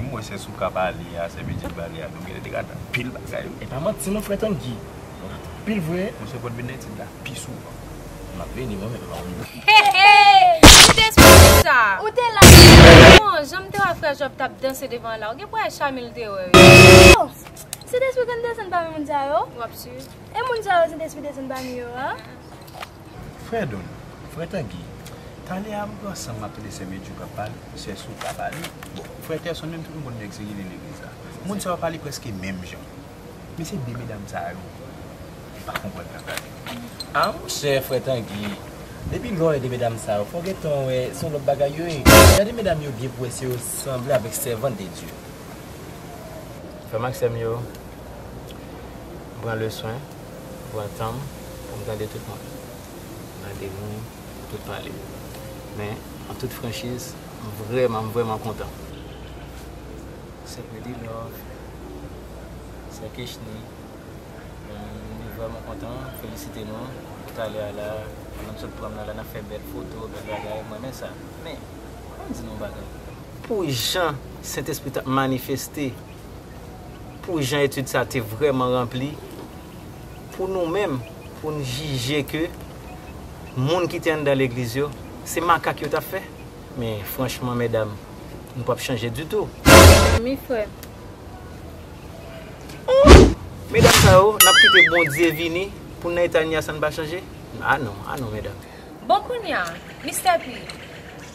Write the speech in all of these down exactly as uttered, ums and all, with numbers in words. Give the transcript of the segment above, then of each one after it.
M wè sè Souka pale a, sè Medjid pale a, nou genlè te gade anpil bagay, wi. E pa manti non, frè Tangi. Anpil vre. Monchè, fò n vin nan etid la pi souvan. M ap vini, mwen menm, mwen menm. Hey, hey! Ki te espri sa? Ou te la. Bon, jan m te wè frè Job t ap danse devan la, ou gen pou wè Chamil te wè, wi. Oh, se te espri konn desann pami moun sa yo? W ap swiv. E moun sa yo Sentespri desann pami yo a? Frè Don, frè Tangi, talè a m pran san m ap tande sè Medjid k ap pale, sè Souka pale. Bon, frè Tèsonn menm tout moun konn nèg serye li legliz la. Moun sa yo pale prèske menm jan. Men se de medam sa yo, m pa konprann sa k pase. A monchè, frè Tangi, depi lè w wè de medam sa yo, fò w gentan wè se yon lòt bagay yo ye. Gade medam yo byen pou wè si yo sanble avèk sèvant de Dye. Frè m ak sè m yo, m pran leswen, m pran tan m pou m tande tout moun. Tande moun, tout pale. Men, an tout franchiz, m vrèman, m vrèman kontan. Sè Pretty Love, sè Kechny, m vrèman kontan, felisite nou pou talè a la, pandan n sot pran m nan la, n ap fè bèl foto, bèl bagay, m renmen sa. Men, ann di nou yon bagay. Pou jan Sentespri t ap manifeste, pou jan etid sa te vrèman ranpli, pou nou menm, pou n jije ke moun ki te anndan legliz yo, se makak yo t ap fè. Men franchman, medam, nou p ap chanje ditou. Mi frè. Oh! Medam sa yo, n ap kite Bondye vini pou n nan eta n ye a san n pa chanje? A non, a non, medam. Bon, kounye a, Mistè P,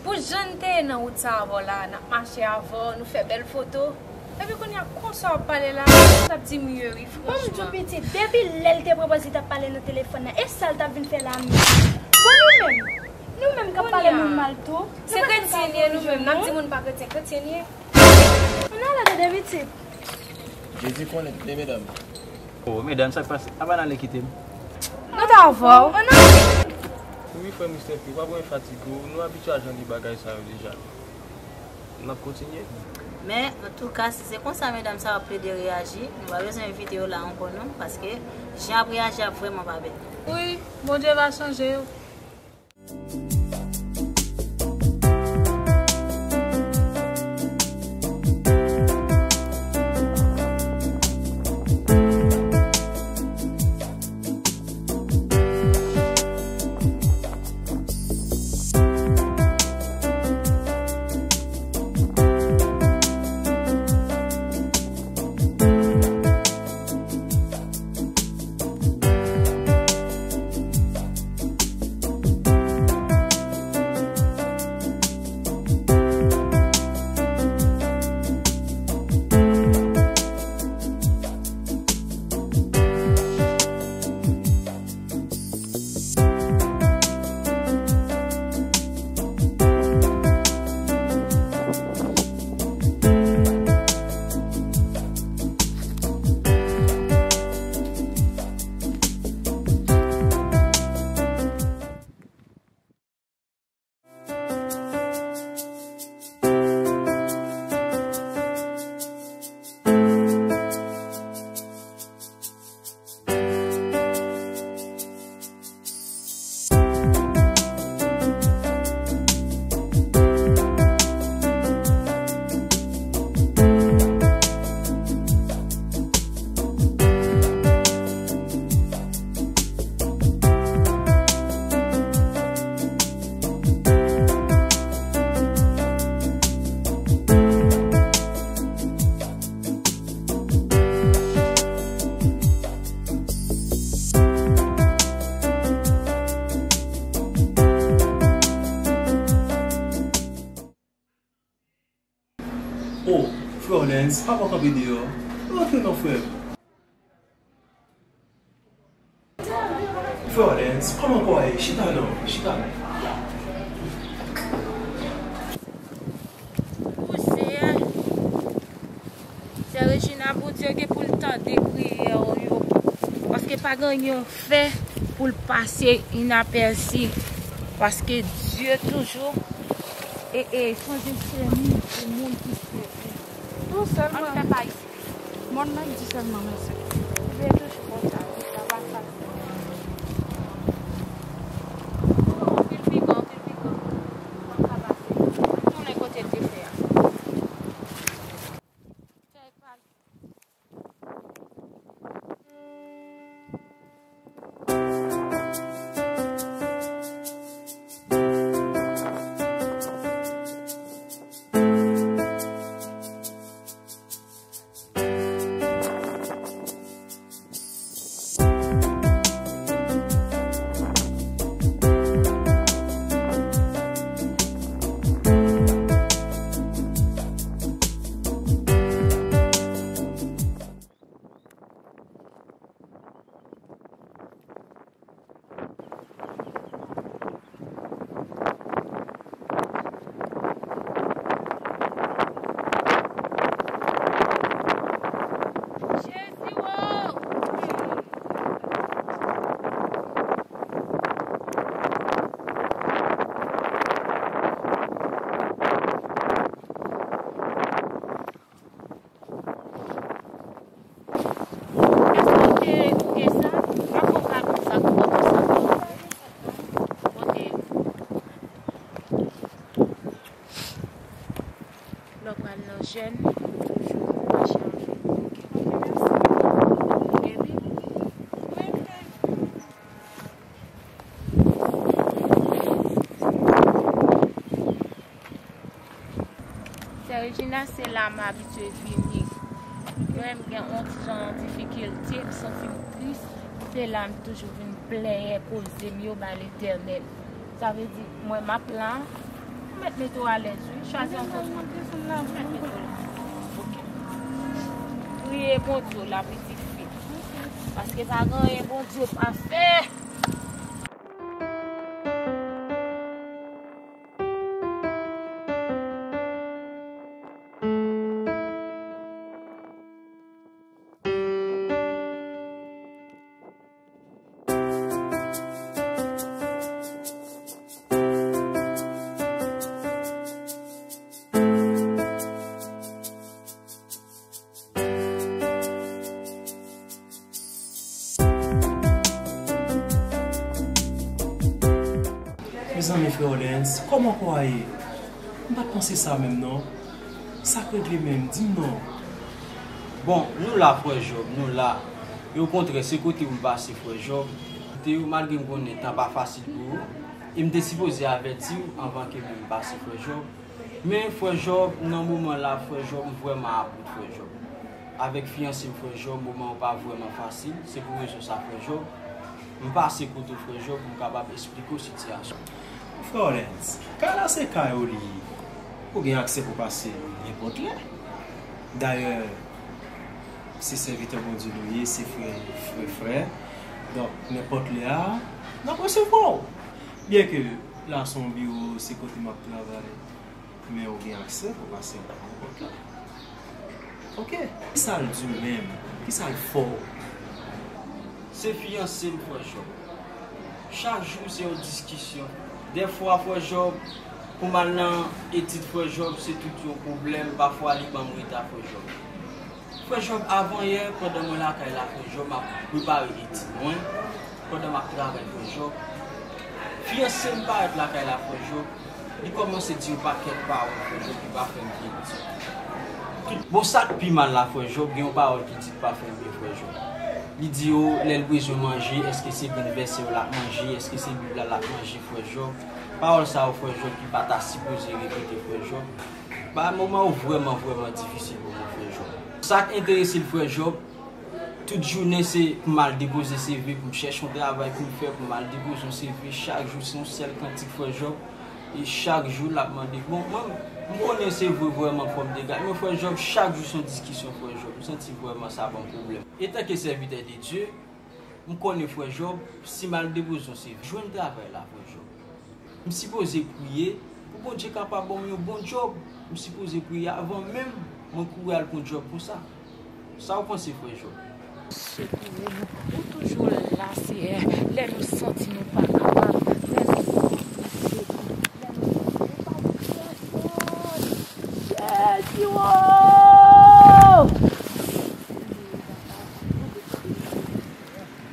pou jan n te ye nan wout sa avè w la, n ap mache avè w, nou fè bèl foto. Epi kounye a, konsa w ap pale la, w ap di m ye, wi, franchman. Ban m di w pitit, depi lè l te pran pòz li t ap pale nan telefòn nan, e sa l t ap vin fè la menm? Bon, nou menm, nou menm k ap pale moun mal tou, se kretyen n ye, nou menm, n ap di moun pa kretyen, kretyen n ye. Ann ale tande pitit. Jezi konnen tout, men medam. Oh, medam, sa k pase? Apa n ale kite m? Nou ta avè w. Ann ale. Wi, frè Mistè P, pa bezwen fatige w. Nou abitye a jan de bagay sa yo deja. N ap kontinye. Men, antouka, si se konsa medam sa yo ap plede reyaji, nou pa bezwen envite yo la ankò non, paske jan y ap reyaji a vrèman pa bèl. Wi, Bondye va chanje yo. Oh, frè Orlens, pa pran kanpe deyò. Rantre non, frè m. Frè Orlens, kòman kò a ye? Chita non, chita non. Pouse a. Sè Regina, Bondye gen pou l tande priyè w yo. Paske pa gen anyen w fè pou l pase inapèsi. Paske Dye toujou e, e chanje chemi pou moun ki sèvi. Dousèlman. Ann fè pa isi. Mòn nan di sèlman mèsi. Veye toujou konsa, sa pa fasil. Anpil pikan, anpil pikan. Kòm sa pase. Tounen kote l te fè a. Jou pou mache avè m. Ok, mèsi. Baby. Sè Regina, se la m abitye vini. Lè m gen yon ti jan difikilte, m santi m tris, se la m toujou vin plenyen koze m yo bay Letènèl. Sa vle di, mwen m ap la, ou mèt mete w alèz, wi. Chwazi yon kote. Ou mèt mete w la. Ok. Priye Bondye w la, pitit fi. Paske pa gen anyen Bondye pa fè. Mezanmi, frè Orleans, kòman kò a ye? M pa t panse sa menm non. Sa k regle menm? Di m non. Bon, nou la, frè Jòb, nou la. E okontrè, se kote pou m pase, frè Jòb. Kote yo, malgre m konnen tan pa fasil pou ou, e m te sipoze avèti w anvan ke menm pase, frè Jòb. Men, frè Jòb, nan moman la, frè Jòb, m vrèman about, frè Jòb. Avèk fiyanse m, frè Jòb, moman yo pa vrèman fasil. Se pou rezon sa, frè Jòb, m pase kote w, frè Jòb, pou m kapab esplike w sitiyasyon. Frè Orleans, kay la se kay ou li ye. Ou gen aksè pou pase nenpòt lè. Dayè, se sèvitè Bondye nou ye, se frè, frè, frè. Donk, nenpòt lè a, n ap resevwa w. Byenke la se yon biwo, se kote m ap travay. Men ou gen aksè pou pase nenpòt lè. Ok. Kisa l di w menm? Kisa l fè w? Se fiyanse m, frè Jòb. Chak jou se yon diskisyon. Dèfwa, frè Jòb, pou m al nan etid, frè Jòb, se tout yon pwoblèm. Pafwa, li ban m reta, frè Jòb. Frè Jòb, avan yè, pandan mwen lakay la, frè Jòb, m ap prepare etid mwen, pandan m ap travay, frè Jòb, fiyanse m parèt lakay la, frè Jòb, li kòmanse di yon pakèt pawòl, frè Jòb, ki pa fè m byen ditou. Tout, bon, sa k pi mal la, frè Jòb, gen yon pawòl ki di k pa fè m byen, frè Jòb. Li di, o, lè l bezwen manje, èske se grenn vèsè yo l ap manje, èske se Bib la l ap manje, frè Jòb? Pawòl sa yo, frè Jòb, ki pa ta sipoze repete, frè Jòb. Ba moman yo vrèman, vrèman difisil pou mwen, frè Jòb. Sa k enterese l, frè Jòb, tout jounen se pou m al depoze C V, pou m chèche yon travay pou m fè, pou m al depoze yon C V. Chak jou se yon sèl kantik, frè Jòb. E chak jou l ap mande. Bon, mwen, m konnen se vre vrèman fò m te gade, men frè Jòb, chak jou se yon diskisyon, frè Jòb. M santi vrèman sa ban m pwoblèm. Etanke sèvitè de Dye, m konnen, frè Jòb, si m al depoze yon C V, jwenn travay la, frè Jòb, m sipoze priye pou Bondye kapab ban m yon bon djòb. M sipoze priye avan menm mwen kouri al pran djòb konsa. Sa w panse, frè Jòb? Sekoure nou. Ou toujou la, Seyè. Lè nou santi nou pa kapab, lè nou santi nou febi, lè nou santi nou pa gen pèsòn. Jezi, o!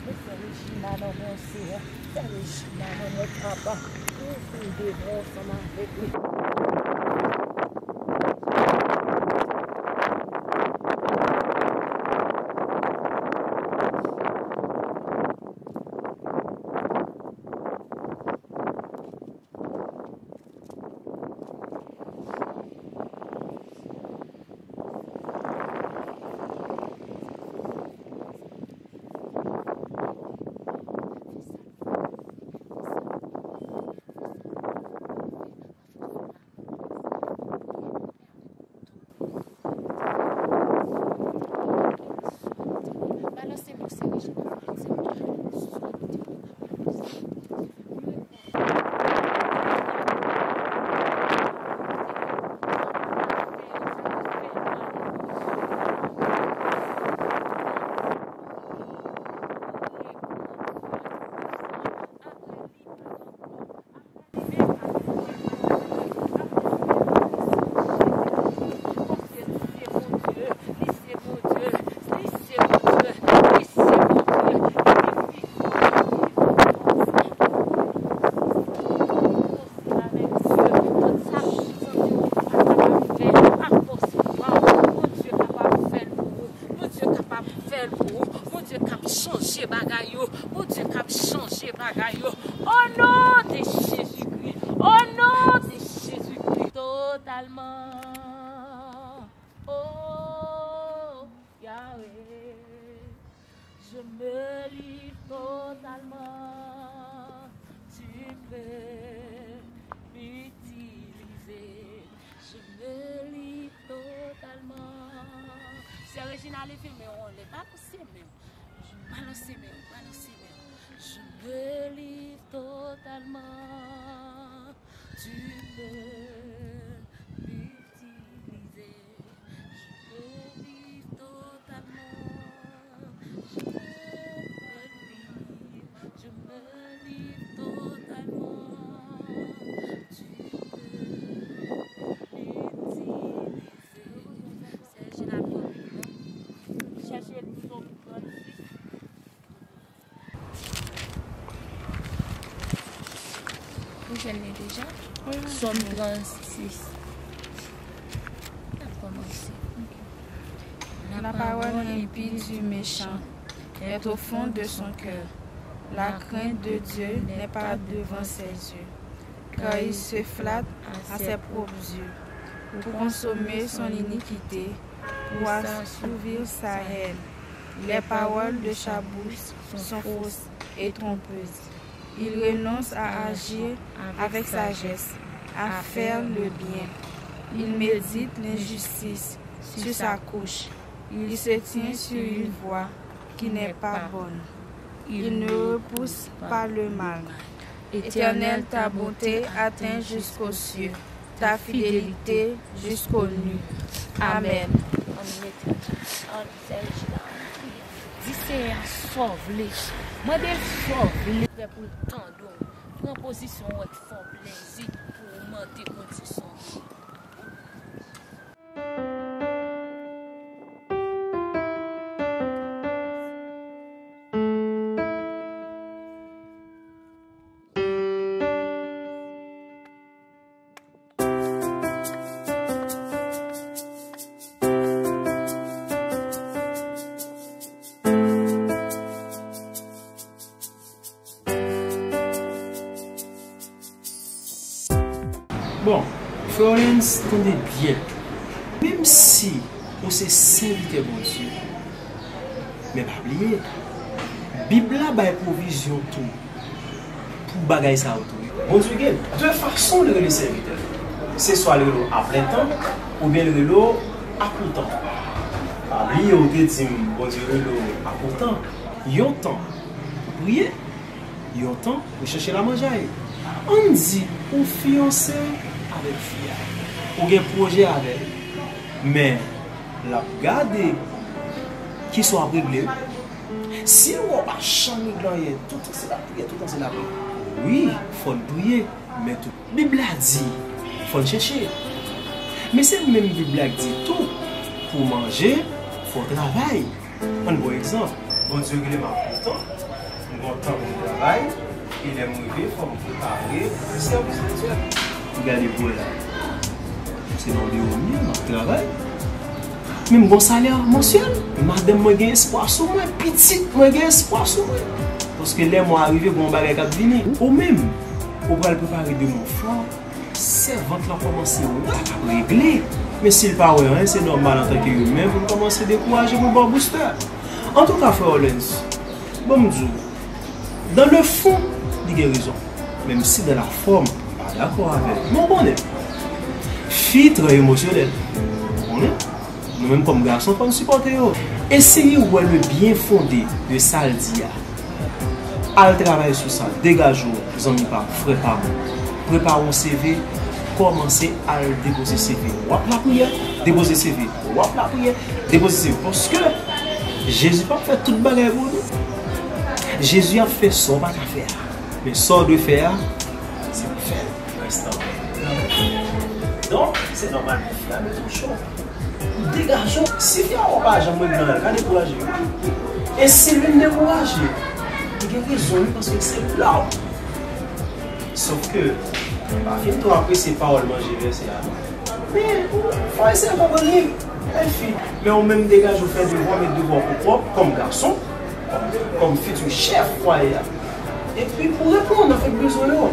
Mwen fè Rejina nan men w, Seyè. Fè Rejina nan men w, papa. Ouvri devan w ansanm avèk li. Bondye k ap chanje bagay yo. Bondye k ap chanje bagay yo. O non de Jezikri. O non de Jezikri. Totalman. Oh, Yahweh, je me livre totalement. Tu peux m'utiliser. Je me livre totalement. Sè Rejina, leve men w anlè. Balanse men w. Balanse men w. Balanse men w. Je me livre totalement. Tu peux m'utiliser. Je me livre totalement. Je me livre, je me livre totalement. Tu peux m'utiliser. Sè Rejina ap fè w pibli, non? Chèche l pou Sòm trannsis. Ou jwenn li deja? Wi, wi. Sòm trannsis. N ap kòmanse. La parole impie du méchant est au fond de son cœur. La crainte de Dieu n'est pas devant ses yeux, car il se flatte à ses propres yeux, pour consommer son iniquité, pour assouvir sa haine. Les paroles de sa bouche sont fausses et trompeuses. Il renonce à agir avec sagesse, à faire le bien. Il médite l'injustice sur sa couche. Il se tient sur une voie qui n'est pas bonne. Il ne repousse pas le mal. Éternel, ta bonté atteint jusqu'aux cieux, ta fidélité jusqu'aux nues. Amen. Ann mete, ann sèl chita, ann priye. Di Seyè a sa w vle. Mande l sa w vle. Prè pou l tande w. Pran pozisyon w wè k fè w plezi pou w mande Bondye sa w vle. Bon, frè Orlens, tande byen. Menm si ou se sèvitè Bondye, men pa bliye, Bib la bay pwovizyon tou pou bagay sa yo tou. Bondye gen de fason l rele sèvitè l. Se swa l rele w aplentan, oubyen l rele w akotan. Pa bliye ou te di m Bondye rele w akotan. Yon tan, ou priye. Yon tan, ou chèche lamanjay. Ann di ou fiyanse avèk fi a. Ou gen pwojè avè l. Men, l ap gade kisa w ap regle wi. Si l wè w pa janm regle anyen, toutan se lapriyè, toutan se lapriyè. Wi, fò n priye, men tou Bib la di, fò n chèche. Men se menm Bib la k di tou, pou w manje, fò w travay. Ann pran egzanp, Bondye rele m akotan, m gen yon tan pou m travay, e lè m rive, fò m prepare sèvis Bondye. Gade pou w la. Se nan biwo m ye, m ap travay. Men m gen yon salè mansyèl. Madanm mwen gen espwa sou mwen, pitit mwen gen espwa sou mwen. Paske lè mwa a rive, gen yon bagay k ap vini. Ou menm, ou pral prepare demen w fò. Sèvant lan kòmanse wè sa k ap regle. Men si l pa wè anyen, se nòmal antanke imen pou l kòmanse dekouraje, pou l ba w boustè. Antouka, frè Orlens, ban m di w, dans le fond, li gen rezon. Menm si dans la forme, m pa dakò avè l. Men w konnen, fi trè emosyonèl. Ou konnen? Nou menm kòm gason, fò n sipòte yo. Eseye wè le bien fondé de sa l di a. Al travay sou sa. Degaje w, zanmi pa m, frè pa m. Prepare yon C V, kòmanse al depoze C V. W ap lapriyè, depoze C V. W ap lapriyè, depoze C V. Paske Jezi p ap fè tout bagay pou nou. Jezi ap fè sa w pa ka fè a. Men sa w dwe fè a, se pou fè l. Donk, se nòmal pou fi a mete w cho. Degaje w. Si fi a wè w pa janm regle anyen, l ka dekouraje wi. E si l vin dekouraje, li gen rezon wi, paske se la w. Sòf ke, m pa fin twò apresye pawòl manje vèse a non. Men, ou, fò eseye konprann li. Bèl fi, men ou menm degaje w fè devwa, met devwa w pou kò w, kòm gason, kòm, kòm fiti chèf fwaye a. Epi pou reponn avèk bezwen yo.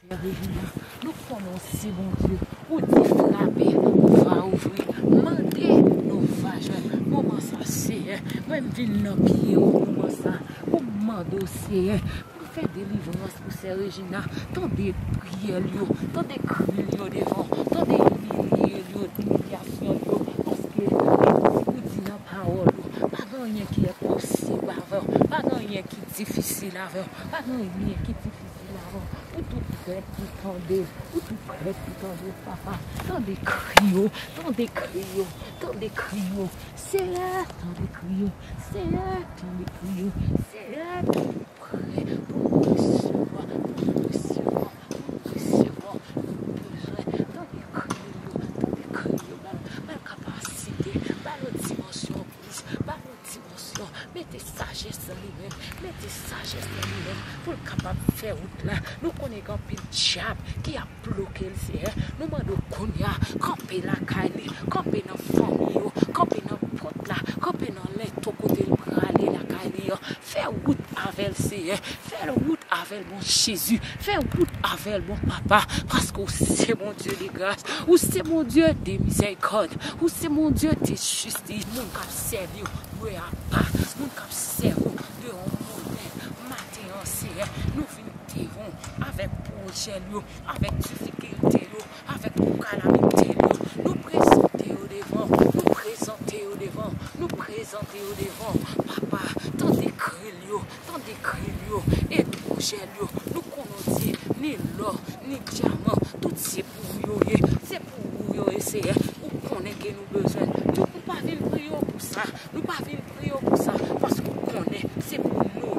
Sè Regina, nou konnen w se Bondye. Ou di frape, nou va ouvri. Mande, nou va jwenn. Moman sa, Seyè, mwen m vin nan pye w moman sa pou m mande w, Seyè, pou fè delivrans pou sè Regina. Tande priyè l yo, tande kri l yo devan w, tande imilye l yo, imilyasyon l yo, paske ou di nan pawòl ou, pa gen anyen ki enposib avè w, pa gen anyen ki difisil avè w, pa gen anyen ki difisil avè w. Pou tout prèt ki tande, pou tout prèt ki tande, papa, tande kri yo, tande kri yo, tande kri yo. Seyè, tande kri yo, Seyè, tande kri yo, Seyè, tande prè pou nou resevwa, pou nou resevwa, pou nou resevwa, nou bezwen tande kri yo, tande kri yo, ba l, ba l kapasite, ba l yon dimansyon plis, ba l yon dimansyon, mete sajès nan li menm, mete sajès nan li menm, pou l kapab fè wout la. Nou konnen gen anpil dyab ki ap bloke l, Seyè. Nou mande w kounye a, kanpe lakay li, kanpe nan fanmi yo, kanpe nan pòt la, kanpe nan lento kote l prale lakay li an. Fè wout avè l, Seyè. Fè wout avè l, bon Jezi. Fè wout avè l, bon Papa. Paske w se Bondye de gras. Ou se Bondye de mizèrikòd. Ou se Bondye de jistis. Moun k ap sèvi w dwe apa. Moun k ap sèvi w dwe onore. Maten an, Seyè, nou vin devan w avèk pwojè l yo, avèk difikilte yo, avèk tout kalamite l yo. Nou prezante yo devan, nou prezante yo devan, nou prezante yo devan. Papa, tande kri l yo, tande kri l yo, e pwojè l yo. Nou konnen w di, ni lò, ni dyaman, tout se pou ou yo ye, se pou ou yo ye, Seyè. Ou konnen ke nou bezwen. Nou, nou pa vin priye w pou sa. Nou pa vin priye w pou sa, paske w konnen se pou nou,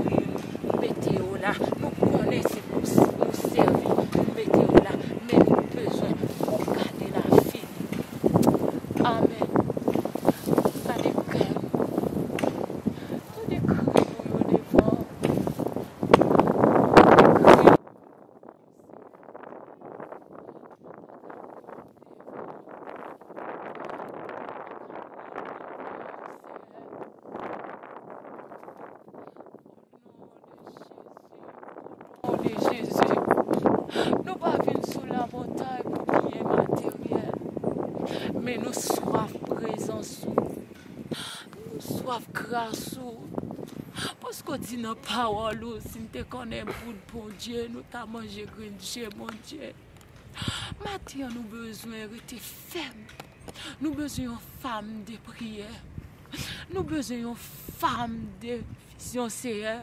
nou mete yo la. Nou konnen se pou nou sèvi, nou mete yo la. Men nou bezwen pou w gade lavi nou. Amèn. Gade kè nou. Tande kri nou yo devan. Tande kri O non de Jezi, nou pa vin sou lamontay pou byen materyèl, men nou swaf prezans ou. Nou swaf gras ou. Paske w di nan pawòl ou, si n te konnen bout Bondye, nou ta manje grenn je Bondye. Maten an, nou bezwen rete fèm. Nou bezwen yon fanm de priyè. Nou bezwen yon fanm de vizyon, Seyè.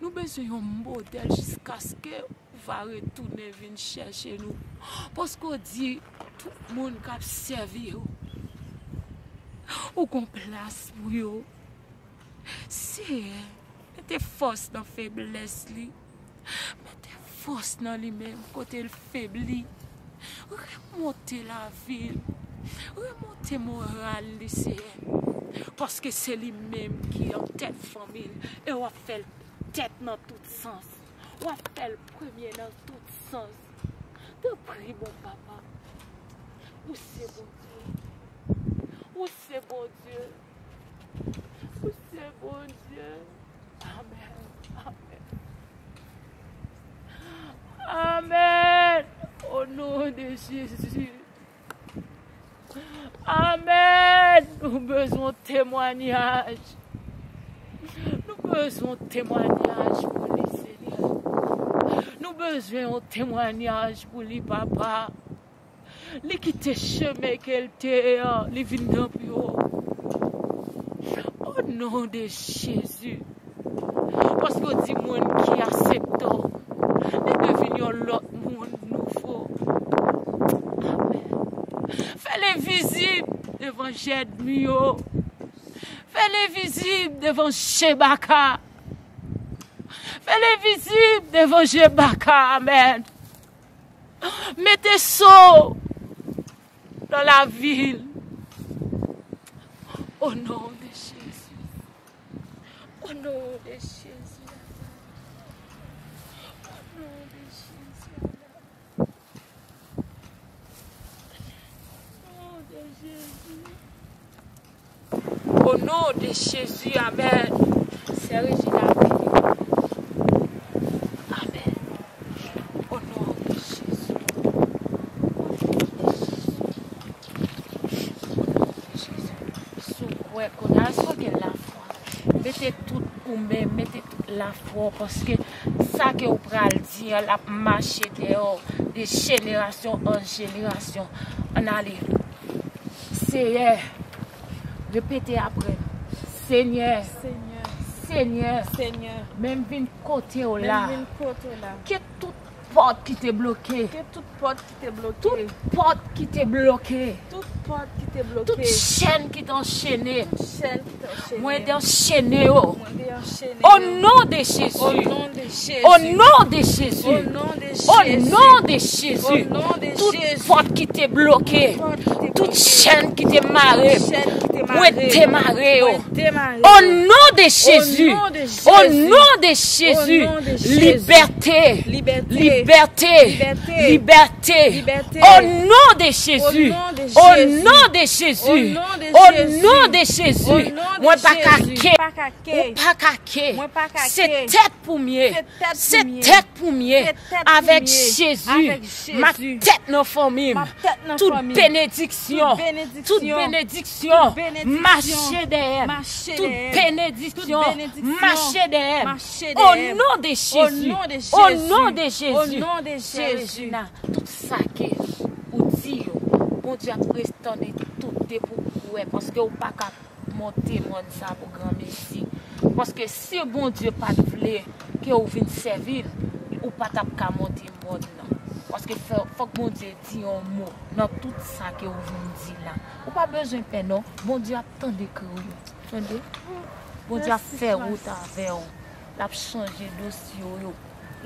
Nou bezwen yon modèl jiskaske ou va retounen vin chèche nou. Paske w di, tout moun k ap sèvi w, ou gon plas pou yo. Seyè, mete fòs nan feblès li. Mete fòs nan li menm kote l febli. Remonte lavi l. Remonte moral li, Seyè. Paske se li menm ki an tèt fanmi l. E w ap fè l tèt nan tout sans. W ap fè l premye nan tout sans. Tanpri, bon Papa. Ou se Bondye. Ou se Bondye. Ou se Bondye. Amèn. Amèn. Amèn. O non de Jezi. Amèn. Nou bezwen temwayaj. Nou bezwen temwayaj pou li, Senyè. Nou bezwen yon temwayaj pou li, Papa. Li kite chemen ke l te ye an, li vin nan pye w. O non de Jezi. Paske w di moun ki aksepte w, li devin yon lòt moun nouvo. Amèn. Fè l envizib devan je ènmi yo. Fè l envizib devan je baka. Fè l envizib devan je baka. Amèn. Mete so nan lavi l. O non de Jezi. O non de Jezi. O non de Jezi. Jezi. O non de Jezi, amèn. Sè Regina, priye. Amèn. O non de Jezi. O non de Jezi. O non de Jezi. Si w kwè kounye a, si w gen lafwa, mete tout ou menm, mete tout lafwa w, paske sa ke w pral di an, l ap mache dèyè w de jenerasyon an jenerasyon. Ann ale. Seyè, repete apre m. Senyè, Senyè, Senyè, Senyè, men m vin kote w men la. M vin kote w la. Ke tout pòt ki te bloke. Ke tout pòt ki te bloke. Tout pòt ki te bloke. Tout pòt ki te bloke. Tout chèn ki te anchene. Tout chèn ki te anchene. Mwen desanchene yo. Mwen desanchene yo. O non de Jezi. O non de Jezi. O non de Jezi. O non de Jezi. O non de Jezi. O non de Jezi. Tout pòt ki te bloke. Tout pòt ki te bloke. Tout chèn ki te mare. Tout chèn ki te mare. Mwen demare yo. Mwen demare yo. O non de Jezi. O non de Jezi. O non de Jezi. O non de Jezi. Libète. Libète. Libète. Libète. Libète. Libète. O non de Jezi. O non de Jezi. O non de Jezi. O non de Jezi. O non de Jezi. O non de Jezi. Mwen pa ka ke. Pa ka ke. Ou pa ka ke. Mwen pa ka ke. Se tèt pou m ye. Se tèt pou m ye. Se tèt pou m ye. Se tèt pou m ye. Avèk Jezi. Avèk Jezi. M ap tèt nan fanmi m. M ap tèt nan fanmi m. Tout benediksyon. Tout benediksyon. Tout benediksyon. Tout benediksyon. Mache dèyè m. Mache dèyè m. Tout benediksyon. Tout benediksyon. Mache dèyè m. Mache dèyè m. O non de Jezi. O non de Jezi. O non de Jezi. O non de Jezi. Sè Regina, tout sa ke ou di yo, Bondye ap ret tande tout depi w kwè, paske ou pa ka monte mòn sa pou granmesi. Paske si Bondye pa t vle ke w vin sèvi l, ou pa t ap ka monte mòn nan. Paske fè, fòk Bondye di yon mo nan tout sa ke w vin di la. Ou pa bezwen pè non, Bondye ap tande kri w yo. Tande? Bondye ap fè wout avè w. L ap chanje dosye w yo.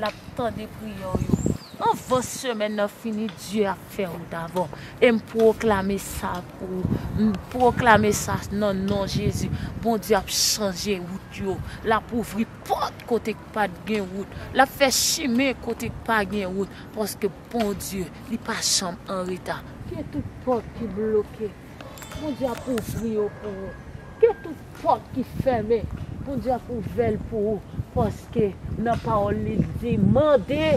L ap tande priyè w yo. Anvan semèn nan fini, Dye ap fè wout avè w. E m pwoklame sa pou ou. M pwoklame sa nan non Jezi. Bondye ap chanje wout yo. L ap ouvri pòt kote k pa t gen wout. L ap fè chimen kote k pa gen wout. Paske Bondye, li pa janm anreta. Ke tout pòt ki bloke, Bondye ap ouvri yo pou ou. Ke tout pòt ki fèmen, Bondye ap ouvè l pou ou. Paske nan pawòl li di, mande,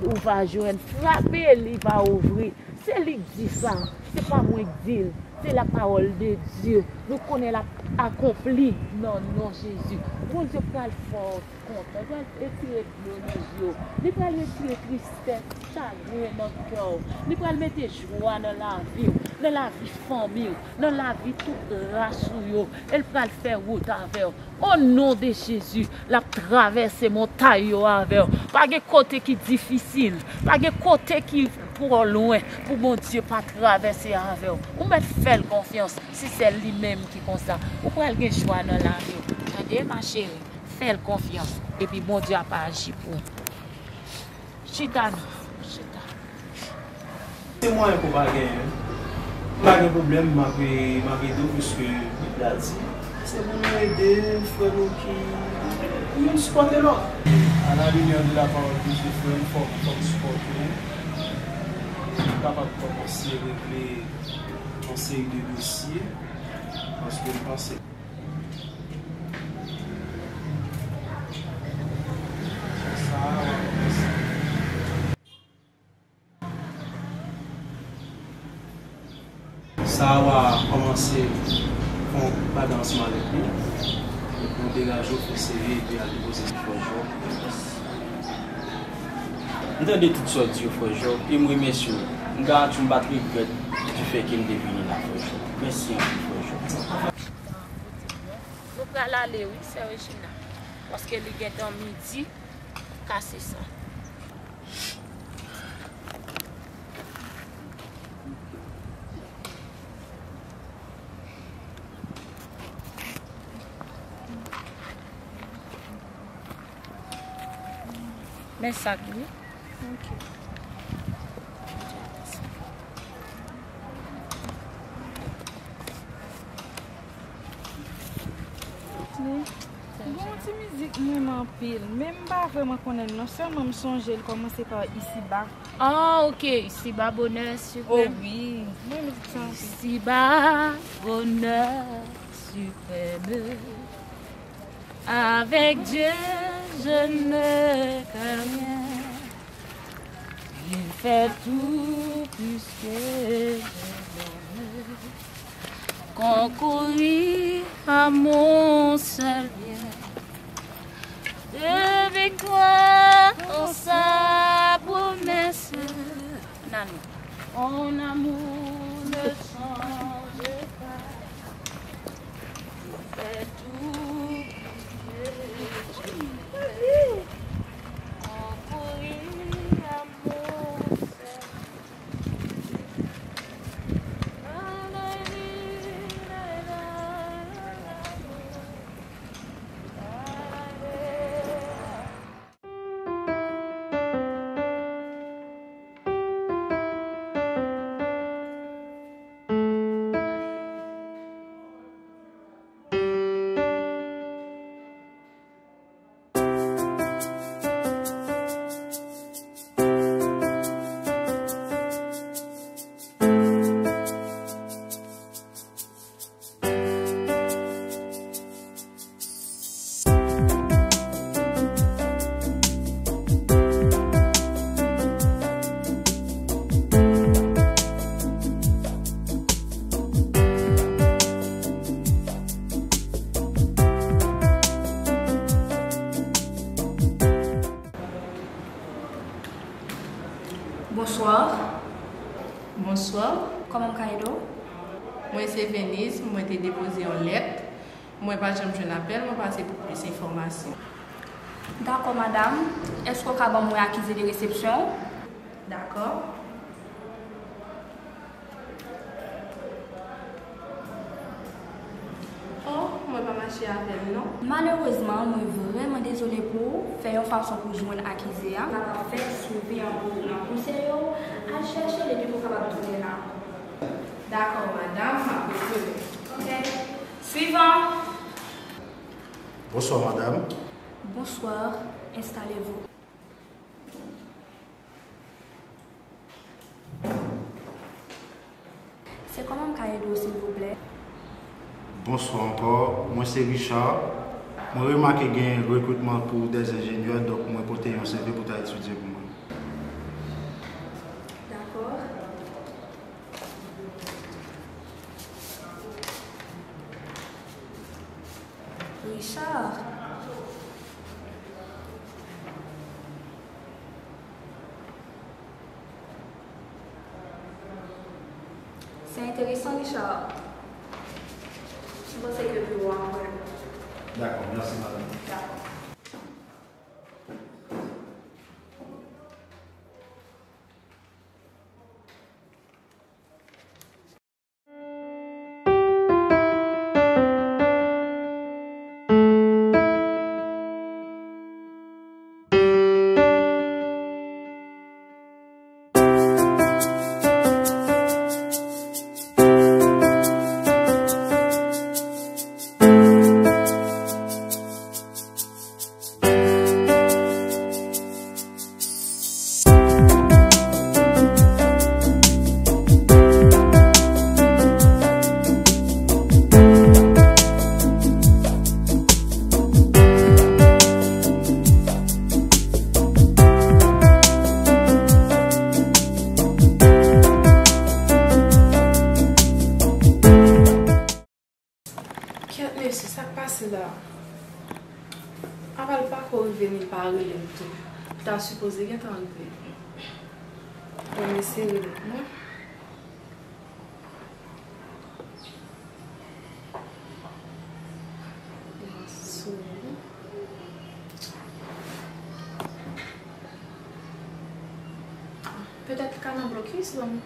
ou va jwenn, frape, li va ouvri. Se li k di sa, se pa mwen k di l, se la pawòl de Dye. Nou konnen l ap akonpli nan non Jezi. Bondye pral fè w kontan. Li pral retire dlo nan je w. Li pral retire tristès, chagren nan kè w. Li pral mete jwa nan lavi w, nan lavi fanmi w, nan lavi tout ras ou yo. E l pral fè wout avè w. O non de Jezi, l ap travèse montay yo avè w. Pa gen kote ki difisil, pa gen kote ki twò lwen pou Bondye pa travèse avè w. Ou mèt fè l konfyans, si se li menm ki konsa. Ou pral gen jwa nan lavi w. Tande, ma chérie. Fè l konfyans, epi Bondye ap aji pou ou. Chita non, chita. Se mwayen ke w pa genyen. M pa gen pwoblèm, m ap, m ap ede w, piske Bib la di, se pou nou ede frè nou ki, pou youn sipòte lòt. À la lumière de la parole de Dieu, frè m, fòk, fòk sipòte w. Pou kapab kòmanse regle yon seri de dosye, paske m panse Sa a w a kòmanse fè yon bagay ansanm avèk li. Epi w degaje w, fè sere, epi al depoze sou Frè Jòb. M tande tout sa w di yo, Frè Jòb, e m remèsye w. M garanti w m pa t regrèt difè ke m te vini la, Frè Jòb. Mèsi anpil, Frè Jòb. Nou pral ale wi, Sè Regina. Paske li gentan midi, kase sa. Men sa k wi. Ok. Bon, yon ti mizik M renmen anpil, men m pa vrèman konnen l non, sèlman m sonje l kòmanse pa Isiba. Ah, ok, Isiba bonè siprèm. Oh wi, mwen renmen tit sa anpil. Isiba bonè siprèm. Avec Dieu, je ne crains rien. Il fait tout plus que je ne veux. Concourir à mon seul bien. De victoire en sa promesse. Nani. Mon amour ne change pas. Il fait tout pour que je m'en aille. Concourir à mon seul. Bonsoir. Bonsoir. Kòman m ka ede w? Mwen se Venise, mwen te depoze yon lèt. Mwen pa janm jwenn apèl, mwen pase pou plis enfòmasyon. Dakò, madam. Èske w ka ban m wè akize de resepsyon? Dakò. Oh, mwen pa mache avè l non. Malerezman, mwen vrèman dezole pou ou. Fè yon fason pou jwenn akize a. N ap fè swivi an pou ou nan konseye w. Al chèche l epi pou w kapab tounen la. Dakò, madam, m ap retounen. Ok. Swivan. Bonsoir, madam. Bonsoir. Installez-vous. Se kòman m ka ede w, silvouplè? Bonswa ankò, mwen se Richard. Mwen remake gen rekritman pou dè enjenyè, donk mwen pote yon C V pou ta etidye pou mwen. Dakò. Richard. Se enteresan, Richard. M panse ke biwo a prè. Dakò, mèsi, madanm. Dakò. Kèt mesye, sa k pase la? Apa l pako rive ni l pa rele m tou. Li ta sipoze gentan rive. Bon, m eseye rele l non. Li pa sou li. Petèt li ka nan blokis, bon.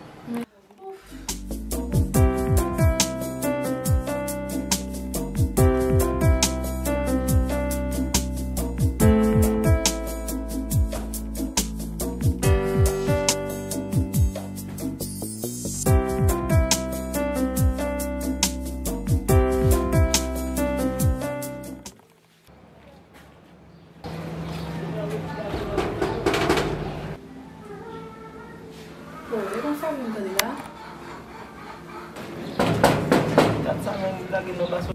Lage non, pa sou.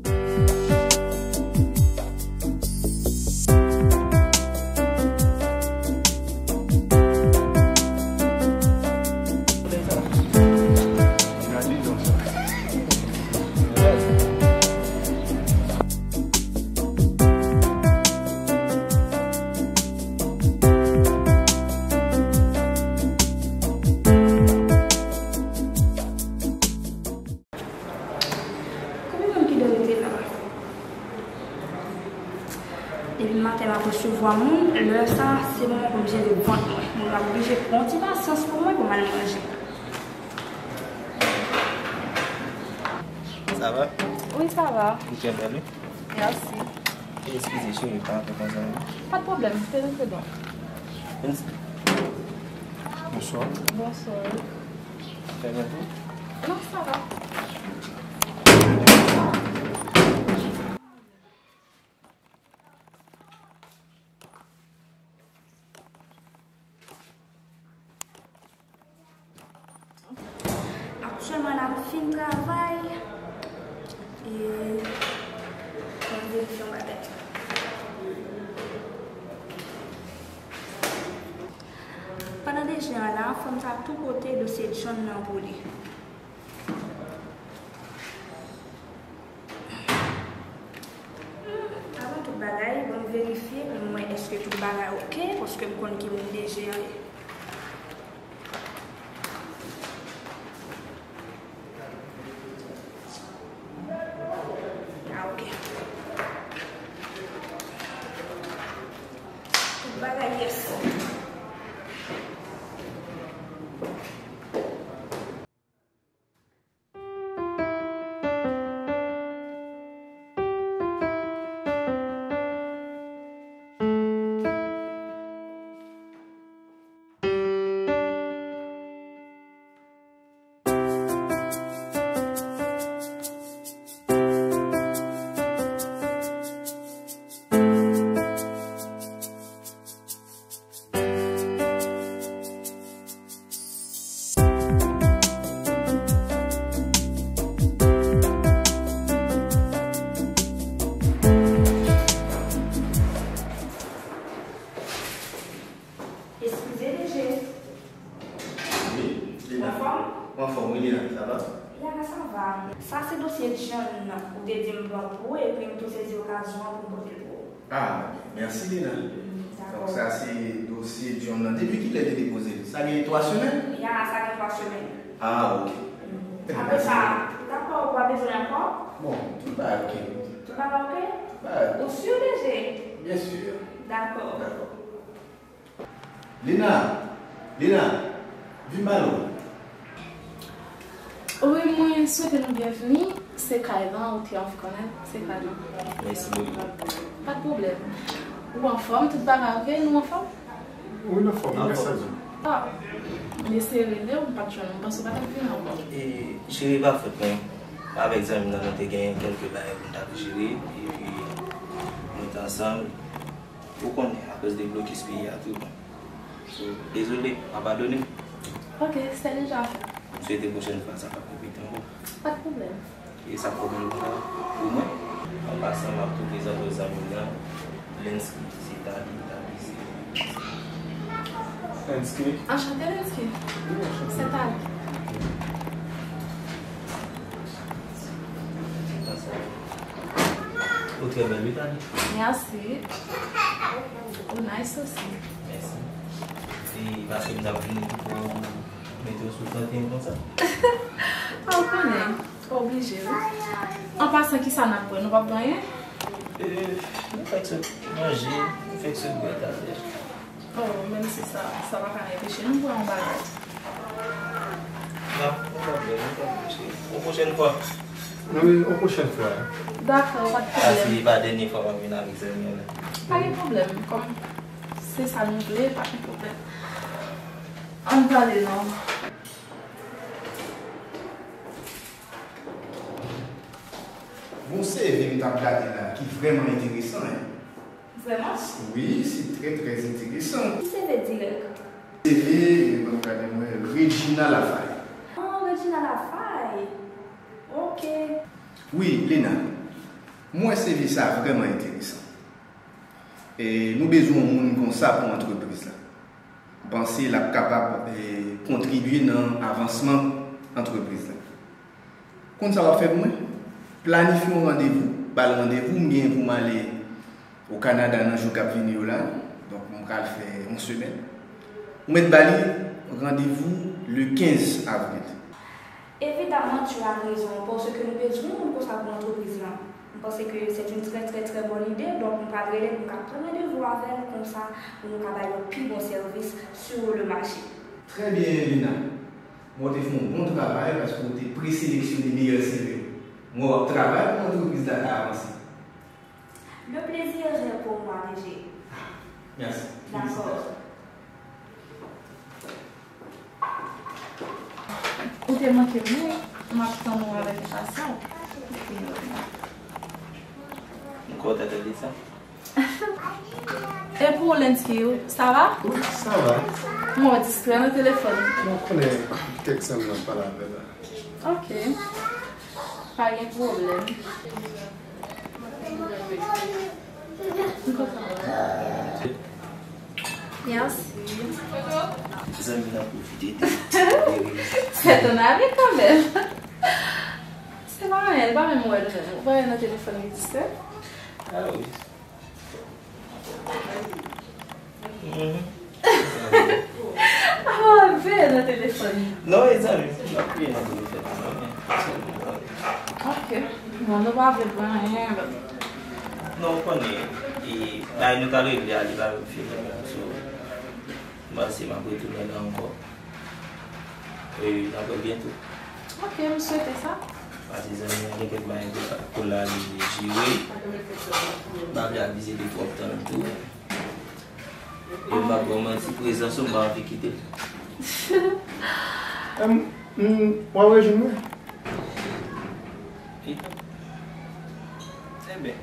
Konbyen moun ki dwe rete la? Depi maten m ap resevwa moun, lè sa, se moman pou m jere vant mwen. Moun yo ap oblije pran yon ti pasyans pou mwen pou m al manje. Sa va? Wi, sa va. Ou trè bèl, wi. Mèsi. Eskize, cheri, pa fè konsa, non. Pa de pwoblèm, te rantre don. Bonswa. Bonswa. Fè byen tou? Non, sa va. Aktyèlman, n ap fin travay. E, mwen verifye yon bagay. Pandan D G an la, fò m ta tou pote dosye John nan pou li. Avan tout bagay, bon, m verifye pou m wè èske tout bagay oke, paske m konn ki moun D G an ye. Ah, oke. Tout bagay, yes. Eskize, D G. Wi, Lina. Anfòm? Anfòm, wi, Lina, sa va? Ya, sa va. Sa se dosye John nan. Ou te di m ban pou ou, epi m tou sezi okazyon an pou m pote l pou ou. Ah, mèsi, Lina. Mm, dakò. Donk, sa se dosye John nan. Depi kilè te depoze l? Sa gen twa semèn? Ya, sa gen twa semèn. Ah, oke. Mm. Apre sa, dakò, ou pa bezwen ankò? Bon, tout bagay oke. Tout bagay oke? Tout bagay oke. Ou si, D G? Byen si. Dakò. Dakò. Lina! Lina! Vin ba nou. Wi, mwen swete nou byenvini. Se kay lan, ou te anvi konnen, se kay lan. Mèsi, Lina. Pa de pwoblèm. Ou anfòm, tout bagay oke, nou anfòm? Wi, nou anfòm, nou anfòm. Ah, m eseye rele w, m pa t jwenn ou, m panse w pa t ap vini ankò. E, cheri, pa fòt mwen. Avèk zanmi m nan, nou te gen kèlke bagay pou n t ap jere, epi nou te ansanm. Ou konnen, akoz de blokis peyi a tou. So, dezole, pa padone m. Ok, se deja fè. M swete pwochèn fwa sa p ap repete ankò. Pa de pwoblèm. E sa k pwoblèm pou mwen? An pasan, m ap tou prezante w zanmi m nan, Lensky, se Tali, Tali se. Lensky. Anchante, Lensky. Wi, anchante. Se Tali. Ou trè bèl, wi, Tali. Mèsi. Ou nice osi. Mèsi. E paske m t ap vini pou mete w sou trannteyen konsa. Ou konnen, pa oblije, wi. An pasan, kisa n ap bwè? Nou p ap bwè anyen? E, nou fèk sot manje, nou fèk sot bwè talè. Oh, menm si sa, sa pa ka anpeche nou bwè yon bagay. Non, nou pa bwè, nou pa bwè, cheri. Yon pwochèn fwa. Wi, yon pwochèn fwa. Dakò, pa de pwoblèm. A, si li pa dènye fwa m ap vin avèk zanmi an la. Pa gen pwoblèm, kòm se sa nou vle, pa gen pwoblèm. Ann prale non. Gon C V m t ap gade la, ki vrèman enteresan, en. Vrèman? Wi, se trè, trè enteresan. Ki C V dirèk? C V, ban m gade m wè, Regina Lafaille. Ah, Regina Lafaille. Ok. Wi, Lina. Mwen wè C V sa vrèman enteresan. E nou bezwen yon moun konsa pou antrepriz la. M panse l ap kapab, e, kontribye nan avansman antrepriz la. Konn sa w ap fè pou mwen? Planifye yon randevou, ba l randevou, m genyen pou m ale o Kanada nan jou k ap vini yo la. Donk, m pral fè yon semèn. Ou mèt ba li randevou le kenz avril. Evidaman, tu as raison, paske nou bezwen moun konsa pou antrepriz lan. M panse ke c'est une très, très, très bonne idée, donk m pral rele l pou m ka pran randevou avè l konsa pou nou ka bay yon pi bon sèvis sur le marché. Trè byen, Lina. Mwen, w te fè yon bon travay paske w te preseleksyone meyè C V yo. Mwen, w ap travay pou antrepriz la ka avanse. Le plaisir est pour moi, D G. Mèsi. Dakò. Ou te manke m wi, m ap tann ou avèk enpasyans. M kontan tande sa. E pou ou, Lensky, sa va? Wi, sa va. Mwen distrè nan telefòn. Mwen konnen kèk zanmi m ap pale avè la. Ok. Pa gen pwoblèm. M kontan. Mèsi. Zanmi nan pwofite de. C'est ton ami quand même. Se pa anyen, li pa menm wè l menm. Ou pa wè nan telefòn li distrè? Ah wi. Mhm. Ah, w ap veye nan telefòn. Non, e zanmi m, m ap veye nan telefòn, non, men. Ok. Bon, nou pa vle pran anyen. Non, ou konnen, e, bagay nou t al regle a, li pa menm fini menm, so, m panse m ap retounen la ankò. E, n ap wè byento. Ok, m swete sa. Pase zanmi an gen kèk bagay pou la, pou la li jere. M pa vle abize de twòp tan tou. E m pa ba w manti, prezans ou m pa anvi kite l. Em, m, w ap rejwenn mwen? Enben.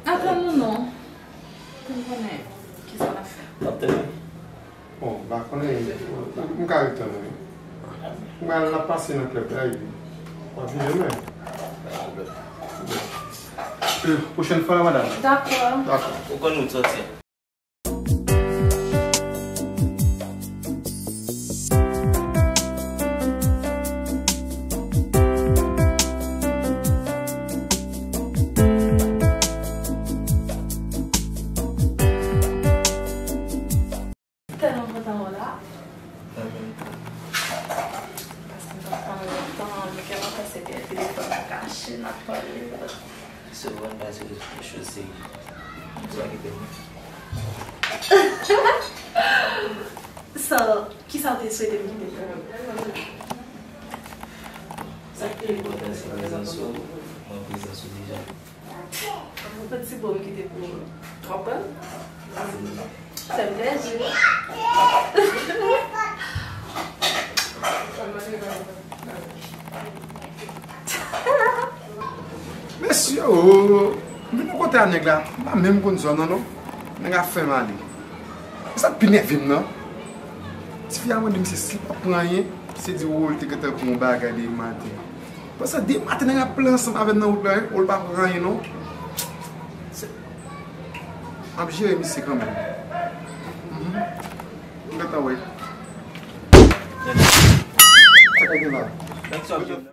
Atann nou non. Pou m konnen kisa n ap fè. N ap tann. Bon, m pa konnen, m ka ret tann ou wi. M pral, n ap pase nan klèb la epi w ap vin jwenn mwen. Bon. E, pwochèn fwa, madanm. Dakò. Dakò. Ou konn wout sòti a. Tèlman kontan wè w la. Mwen menm tou. Paske m pa t ka wè w lontan, m gentan panse ke telefòn nan kache, n ap pale. Se bon, pase yon choz serye. Sa ki te bon. So, kisa w te swete m kite pou ou? Sa ki pi enpòtan se prezans ou, mwen prezans ou deja. Yon ti bo m kite pou ou. W ap pran l? Fè m plezi. Mesye o, m vin nan kote a nèg la, m pa menm konn zòn nan non. Nèg la fè m ale. E sa k pi nève m nan, tifi a mande m si, si l p ap pran anyen, se di ou li te gentan pran yon bagay depi maten. Panse depi maten nèg la ap pale ansanm avè m nan wout la wi, ou l pa pran anyen non. Se, m ap jere misye kanmenm. Mhm. M gentan wè. Sa k ap gen la?